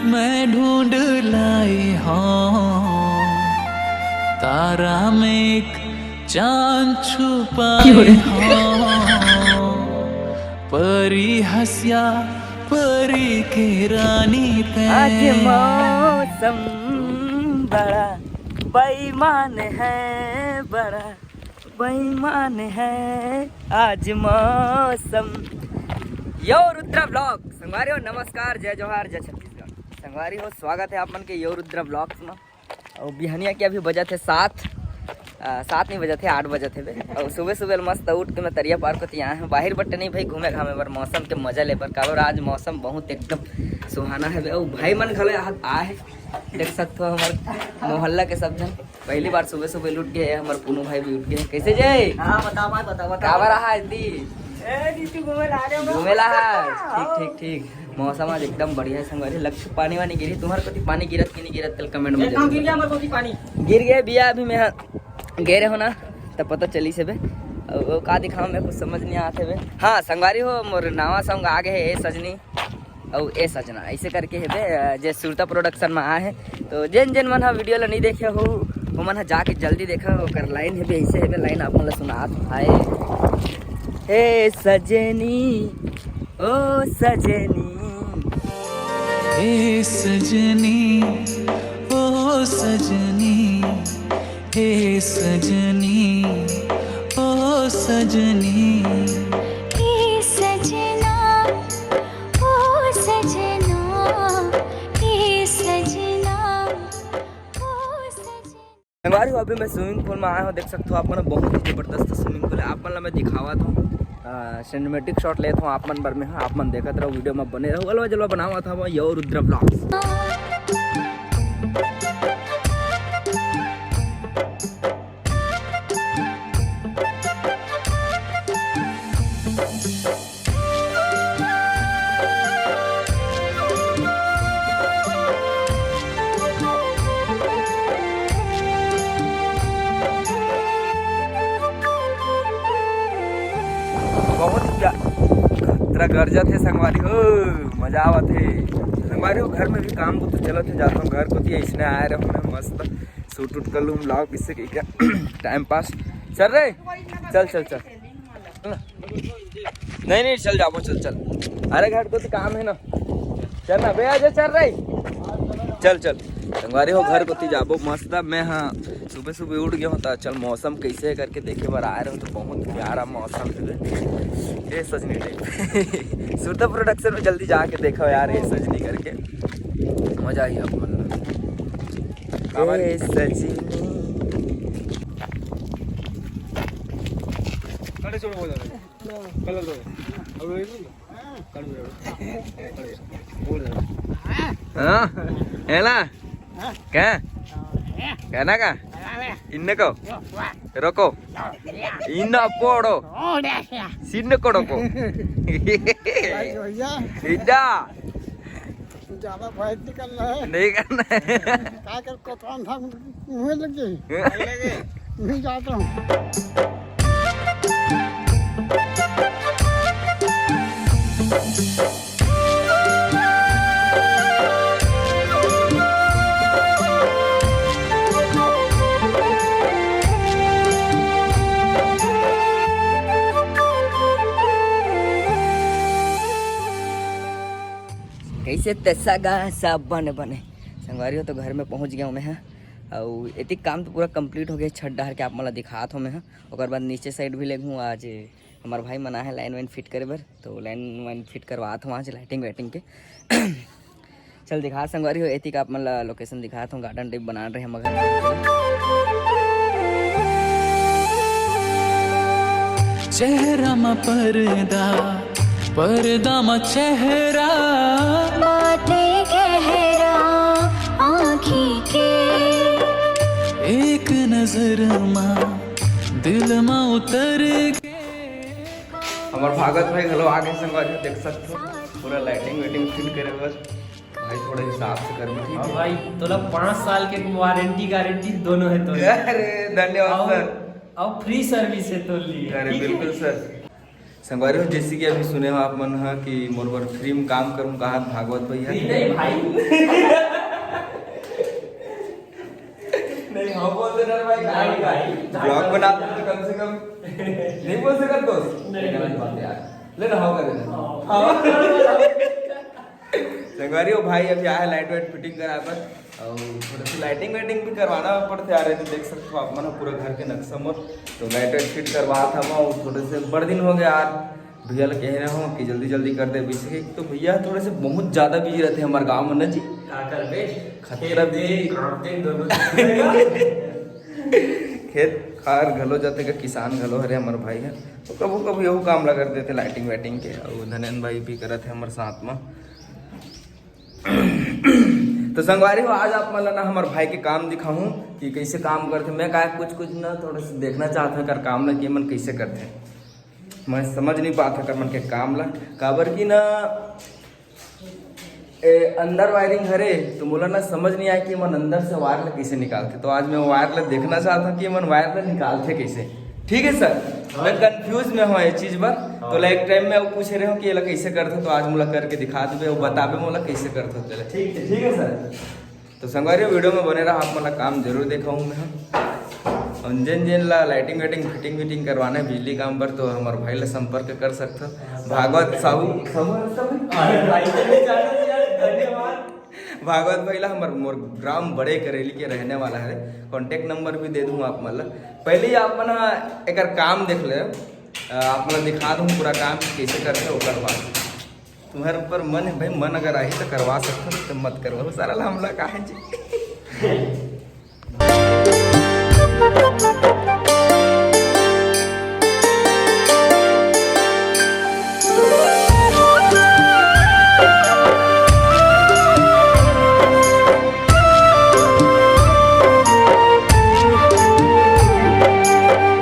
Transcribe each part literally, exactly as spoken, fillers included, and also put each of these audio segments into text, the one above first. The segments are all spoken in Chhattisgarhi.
मैं ढूंढ लाए हूँ तारा में एक चांद छुपाए हूँ, परी हंसिया, परी के रानी ते। आज मौसम बड़ा बेईमान है, बड़ा बेईमान है आज मौसम। यो रुद्रा ब्लॉग संगवारी हो, नमस्कार, जय जोहार, जय छत्तीसगढ़। संगवारी हो, स्वागत है आप मन के यो रुद्रा ब्लॉग्स में। और बिहनिया के अभी बजत हे सात, आ, सात नहीं बजत हे, आठ बजत हे बे। और सुबह सुबह मस्त उठ के मैं तरिया पार कोती आए हूँ। बाहर बट्टे नहीं भाई, घूमे घामे बर, मौसम के मजा ले बर, काबर आज मौसम बहुत एकदम सुहाना है बे। और भाई मन घलो यहाँ आए हैं, देख सकते हो हमारे मोहल्ला के सब जन। पहली बार सुबह सुबह उठ गए, हमारे पुनू भाई भी उठ गए। कैसे जय? हाँ, बता भाई, बता, बता। काबर रहा है दी? ए, दी, तू घूमे ला रहे हो? घूमे ला है। ठीक, ठीक, ठीक। मौसम आज एकदम बढ़िया है संगवारी। लक्ष्य पानी वानी गिरी, तुम्हारे कोती पानी गिरत कि नहीं गिरत, कल कमेंट में एक काम जरूर गिर गया हमारे कोती पानी। गिर गए बिया, अभी मैं हाँ गिरे हो ना, तब पता चली से बे। अब वो का दिखाऊं, मैं कुछ समझ नहीं आते बे। हाँ संगवारी हो, मोर नवा सॉन्ग आ गए है, ए सजनी। अउ ए सजना, ऐसे करके हे बे, अ, जे सुरता प्रोडक्शन में आए हे। तो जेन जेन मन ह वीडियो ला नहीं देखे हो, वो मन ह जाके जल्दी देखा, ओकर लाइन हे बे, ऐसे हे बे, लाइन आप मन ला सुनात हूँ। हाय, हे सजनी, ओ सजनी, हे सजनी, ओ सजनी, हे सजनी, ओ सजनी। हे सजना, ओ सजना, हे सजना, ओ सजना। संगवारी हो, अभी मैं स्विमिंग पूल में आया हूँ, देख सकते हो आप मन, बहुत ही जबरदस्त स्विमिंग पूल है। आप मन ला मैं दिखावत हूँ, सिनेमेटिक शॉट लेत हूँ आप मन बर में। हाँ, आप मन देखत रहो, वीडियो में बने रहो। अलवा जलवा बनावत हूँ यो रुद्र ब्लॉग्स। बहुत ही प्या-, खतरा गरजत हे संगवारी हो, मजा आवत हे संगवारी हो। घर में भी काम तो चलत हे, जाता हूँ घर कोती, ऐसने आए रहूँ मैं, मस्त शूट उट कर लूँ, ब्लॉग इससे क्या टाइम पास। चल रे, चल चल चल। नहीं नहीं, चल जाबो, चल चल। अरे घर कोती काम है ना, चल ना बे, आजा, चल रे, चल चल। संगवारी हो, घर कोती जाबो मस्त। मैं हाँ सुबह सुबह उठ गया हूँ, तो चल मौसम कैसे है करके देखे बर आए रहो, तो बहुत प्यारा मौसम है बे। ए सजनी टाइप सुरता प्रोडक्शन में जल्दी जाके देखो यार, ए सजनी करके मजा आई अपन। ए सजनी। हाँ, एला? क्या? कहना का? इन्ने को? रोको। इन्ना पोड़ो। सिन्न कोड़ो को। इदा। ज्यादा बात नहीं करना है। नहीं करना है। क्या कर, कोतवाल था, मुँह लग गई। नहीं जाता हूँ। कैसे तैसा गा सब बने बने। संगवारी हो, तो घर में पहुंच गया हूँ मैं, हाँ। अउ एतिक काम तो पूरा कंप्लीट हो गया, छत डहर के आप मन ला दिखात हो मैं, हाँ। ओकर बाद नीचे साइड भी लेगहूँ, आज हमार भाई मन आहे लाइन वाइन फिट करे बर, तो लाइन वाइन फिट करवात हूँ आज, लाइटिंग वाइटिंग के। चल दिखा संगवारी हो, एतिक आप मन ला लोकेशन दिखात हूँ, गार्डन टाइप बना रहे हम घर। चेहरा म पर्दा, पर्दा म चेहरा। बातें गहरा आँखी के। एक नजर मा दिल मा उतर के। हमार भागत भाई घलो आगे संगवारी हो, देख सकते हो पूरा लाइटिंग वाइटिंग फिट करे बस। भाई थोड़ा हिसाब से कर भी, ठीक हाँ है? भाई, तोला पाँच साल के वारंटी गारंटी दोनों है तोला। अरे धन्यवाद और, सर। और फ्री सर्विस है तोर लिए, अरे ठीक है? बिल्कुल सर। संगवारी हो, जैसे कि अभी सुने हो आप मन ह कि मोर बर free म काम करूँ कहा भागवत भैया। Free नहीं भाई। नहीं, हाँ बोल दे ना भाई, भाई, भाई। Vlog बना दे तो कम से कम। नहीं बोल सकत दोस्त? नहीं, गलत बात है यार। ले ना, हाँ कर दे। हाँ। संगवारी हो, भाई अभी आए light वाइट fitting कराए बर, और थोड़ा सा lighting वाइटिंग भी करवाना पड़थे यार। ये तो देख सकते हो आप मन, पूरा घर के नक्शा मोर, तो light वाइट fit करवात हवा। और थोड़े से बड़ दिन हो गया यार, भैया ला कह रहे हो कि जल्दी जल्दी कर दे, वैसे कि तो भैया थोड़े से बहुत ज्यादा busy रहते हैं हमारे गाँव में ना जी। का करबे? खतरा खेत भी। दे, काम दे, दोनों। खेत खार घलो जाते का, किसान घलो हरे हमर भाई ह, तो कभू कभू यहू काम ला कर देते, lighting वाइटिंग के। और धनेन भाई भी करत है हमर साथ में। तो संगवारी हो, आज आप मन ला ना हमर भाई के काम दिखाहूँ कि कैसे काम करथे। मैं काय कुछ कुछ ना थोड़ा सा देखना चाहत हूँ कर काम ला कि मन कैसे करथे। मैं समझ नहीं पात हूँ कर मन के काम ला, काबर कि ना ए, अंदर wiring हरे, तो मोला ना समझ नहीं आया कि मन अंदर से wire ला कैसे निकालथे। तो आज मैं wire ला देखना चाहत हूँ कि मन wire ला निकालथे कैसे। ठीक है सर, मैं confuse में हूँ ये चीज बर। तो ला एक time में वो पूछे रहे हूँ कि ये ला कैसे करथे, तो आज मोला करके दिखा देबे, वो बताबे मोला कैसे करथे तेला। ठीक है, ठीक है सर। तो संगवारी हो, video में बने रहा, आप मन ला काम जरूर देखाहूँ मैं ह। और जेन जेन ला lighting वाइटिंग, fitting विटिंग करवाना है बिजली काम पर, तो हमर भाई ला संपर्क कर सकथो। भागवत साहू, साहू, साहू। अरे भाई, चले जाना यार, धन्यवाद। भागवत भाई ला हमर, मोर ग्राम बड़े करेली के रहने वाला है, contact number भी दे दूँ आप मन ला। पहले ही आप मन ह एकर काम देख ले, अ, आप मन ला दिखा दूँ पूरा काम कैसे करथे, ओकर बाद तुम्हारे ऊपर मन है भाई, मन अगर आही तो करवा सकते हो, तो मत करवाओ, सारा ला हमला का है जी।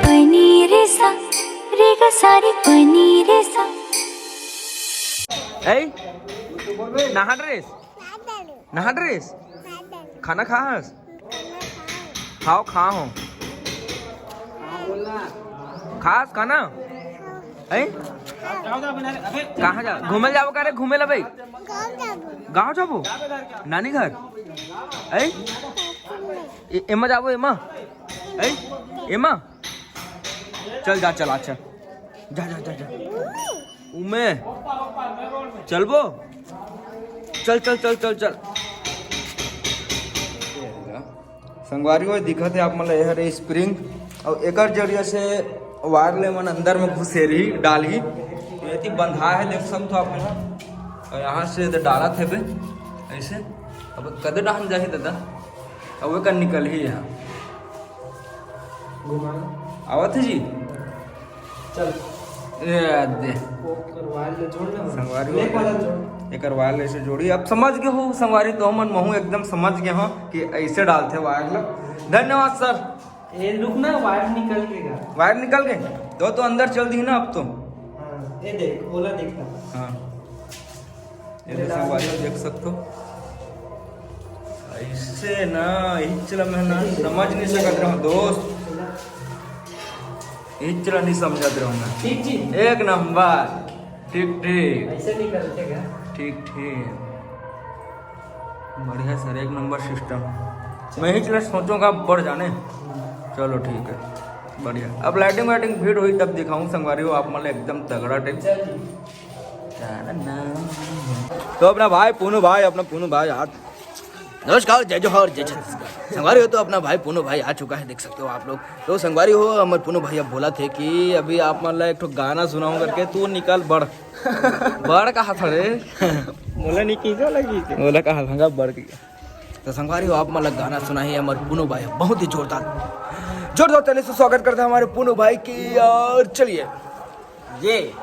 पनीर सा, रे गा सारी पनीर सा। ए, नहा ड्रेस? नहा ड्रेस? खाना खास? खाओ, खा हो। खास खाना? हैं? कहाँ जा? घूमे जाबो का रे? घूमे ला भाई? गाँव जाबो। नानी घर? हैं? ए-, एमा जाबो, एमा? हैं? एमा? चल जा, चल, अच्छा। जा, जा, जा, जा। उमे। चलबो? चल, चल, चल, चल, चल। संगवारी हो, दिखत है आप मन ला, ये हरे spring, और एकर जरिया से wire ले मन अंदर में घुसेरही, डालही। तो एती बंधा है, देख सकते हो आप मन, और यहाँ से इधर डालत है बे, ऐसे। अब कदे डाहन जाही दादा? अउ एकर निकलही यहाँ। घुमा। आवत है जी। चल। ए, दे। ओकर wire ले जोड़ ना। संगवारी हो। ले वाला जोड़। एकर wire ले से जोड़ी। अब समझ गए हो संगवारी, तो हमन महू एकदम समझ गए हो कि ऐसे डालथे wire ला। धन्यवाद सर। ए, रुक ना, wire निकल के गा। Wire निकल गए? तो, तो अंदर चल दी ना अब तो। हाँ, ये देख, ओला देख ना। हाँ। ये तो संगवारी हो देख सकते हो। ऐसे ना, इचला मैं ना समझ नहीं सकत रहा हूँ दोस्त। इचला नहीं समझत रहा हूँ मैं। ठीक जी। एक नंबर। ठीक, ठीक। ऐसे नहीं करते क्या? ठीक, ठीक। बढ़िया सर, एक नंबर system। मैं इचला सोचूंगा बढ़ जाने। चलो ठीक है, बढ़िया। अब lighting वाइटिंग fit हुई तब दिखाऊँ संगवारी हो आप मन ला एकदम तगड़ा type। चल जी। तो अपना भाई पूनू भाई, अपना पूनू भाई आज, नमस्कार, जय जोहार, जय छत्तीसगढ़। संगवारी हो तो अपना भाई पूनू भाई आ चुका है, देख सकते हो आप लोग। तो संगवारी हो, हमर पूनू भाई अब बोलत हे कि अभी आप मन ला एक ठो गाना सुनाऊं करके, तू निकल बड़। बड़ कहा था रे? मोला नहीं कीजा लगी के? मोला कहा था बड़ की। तो संगवारी हो, आप मन ला गाना सुनाही हमर पूनू भाई, बहुत ही जोरदार, जोरदार ताली से स्वागत करते हैं हमारे पूनू भाई की। और चलिए, ये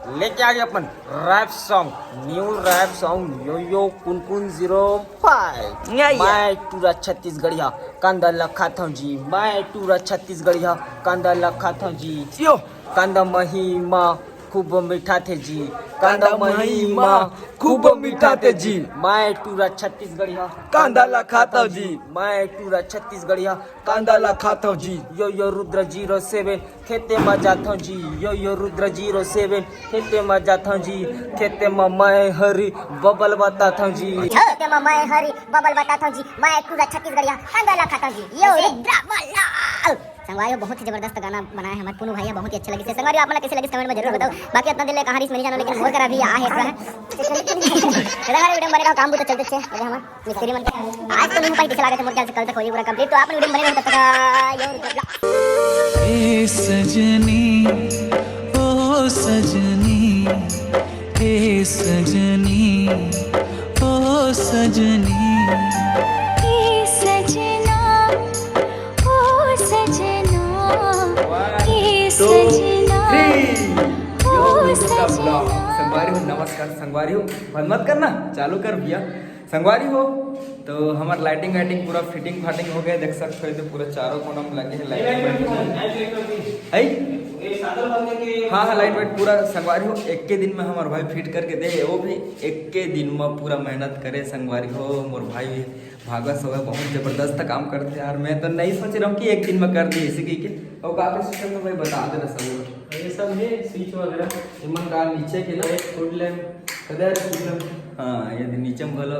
लेके आ गए अपन rap song, new rap song, यो यो कुन कुन zero five। या, या। मैं टूरा छत्तीसगढ़िया, कांदा ला खाथव जी, मैं टूरा छत्तीसगढ़िया, कांदा ला खाथव जी। यो। कांदा महिमा खूब मीठा थे जी, कांदा मही मा खूब मीठा थे जी। मैं टूरा छत्तीसगढ़िया, कांदा ला खाता जी। मैं टूरा छत्तीसगढ़िया, कांदा ला खाता जी। यो यो रुद्र जीरो सेवन, खेते मा जाथव जी। यो यो रुद्र जीरो सेवन, खेते मा जाथव जी। खेते मा मैं हरी बबल बताथव जी। खेते मा मैं हरी बबल बताथव जी। मैं टूरा छत्तीसगढ़िया, कांदा ला खाता जी। यो रुद्र बल्लाल। संगवारी हो, बहुत ही जबरदस्त गाना बनाए हमारे पुनू भाई, बहुत ही अच्छा लगिस। संगवारी हो, आप मन ला कैसे लगिस, कमेंट में जरूर बताओ। बाकी इतना दिन ले कहाँ रहिस, मैं नहीं जानव, लेकिन मोर करा भी आ है पूरा। तो संगवारी, वीडियो बने रहो, काम बहुत चलते अच्छे लगे हमारे मिस्त्री मन के। आज तो नहीं हो पाई, कैसे लगे थे, मोर ख्याल से कल तक हो जाए पूरा कंप्लीट। तो आप वीडियो बने रहो, तब तक का यो रुद्र बल्लाल। ए सजनी, ओ सजनी, ए सजनी, ओ सजनी। ए सजना, ओ सजना, ए सजना, ओ सजना। संगवारी हो, नमस्कार संगवारी हो, बंद मत करना, चालू कर भैया। संगवारी हो, तो हमार लाइटिंग वाइटिंग पूरा फिटिंग फाटिंग हो गए, देख सकते हो, तो पूरा चारों कोना में लगे है लाइटिंग वाइटिंग। है? हाँ, हाँ, लाइट वाइट पूरा संगवारी हो, एक के दिन में हमार भाई फिट करके दे, वो भी एक के दिन में पूरा मेहनत करे संगवारी हो। मोर भाई भी भागवत सब है, बहुत जबरदस्त काम करते यार। मैं तो नहीं सोच रहा हूँ कि एक दिन में कर दिए इसे, कि और का का सिस्टम है भाई, बता देना सब। ये सब है, स्विच वगैरह। इमन का नीचे के ना एक फुट लैंप, कदे यार फुट लैंप। हाँ, ये नीचे में भलो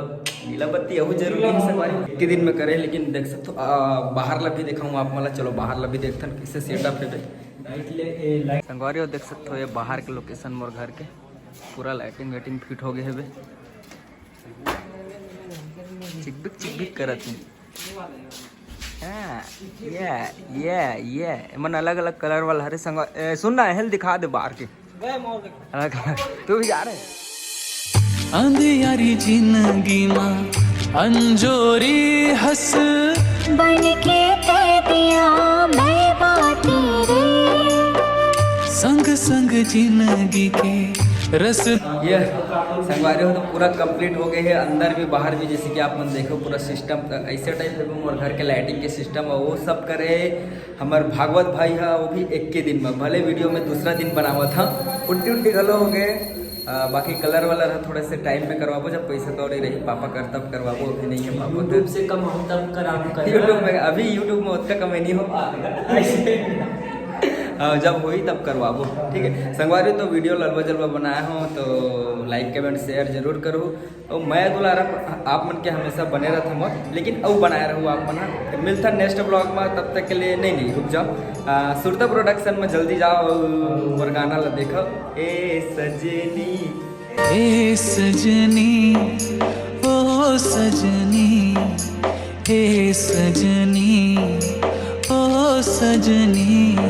नीला बत्ती, अहू जरूरी है संगवारी। एक के दिन में करे, लेकिन देख सकते हो, आ, बाहर ला भी दिखाऊँ आप मन ला। चलो बाहर ला भी देखथन कैसे सेटअप है बे। लाइट ले, ए, लाइट। संगवारी हो, देख सकते हो ये बाहर के लोकेशन मोर घर के, पूरा लाइटिंग वाइटिंग फिट हो गए है बे। चिकबिक चिकबिक करत है। हाँ, ये, ये, ये। एमन अलग-अलग कलर वाला हरे संग-, ए, सुन ना, हेल दिखा दे बाहर के। अलग कलर। तू भी जा रहे? अंधियारी जिंदगी मा अंजोरी हस। बन के कैदिया मैं बाती रे। संग संग जिंदगी के रस। ये संगवारी हो तो पूरा कंप्लीट हो गए है, अंदर भी बाहर भी, जैसे कि आप मन देखो पूरा सिस्टम ऐसे टाइप है, मोर घर के लाइटिंग के सिस्टम है, वो सब करे हमर भागवत भाई हा, वो भी एक के दिन में, भले वीडियो में दूसरा दिन बनावत हा, पुट्टी उट्टी घलो हो गए। आ, बाकी कलर वलर हा थोड़ा से टाइम में करवाबो, जब पैसा कौड़ी रही, पापा कर तब करवाबो, अभी नहीं है पापा कर। YouTube से कमाऊं तब कराऊं, कर। YouTube में, अभी YouTube में उतना कमाई नहीं हो। हाँ, जब होई तब करवाबो, ठीक है संगवारी। तो वीडियो ललवा जलवा बनाया हो तो लाइक कमेंट शेयर जरूर करो। और मैं दुलारा आप मन के हमेशा बने रहत हूँ, लेकिन अउ बनाए रहू आप मन ह। फिर मिलता नेक्स्ट ब्लॉग में, तब तक के लिए, नहीं नहीं रुक जाओ, आ, सुरता प्रोडक्शन में जल्दी जाओ और मोर गाना ला देखो। ए सजनी, ए सजनी, ओ सजनी, ए सजनी, ओ सजनी।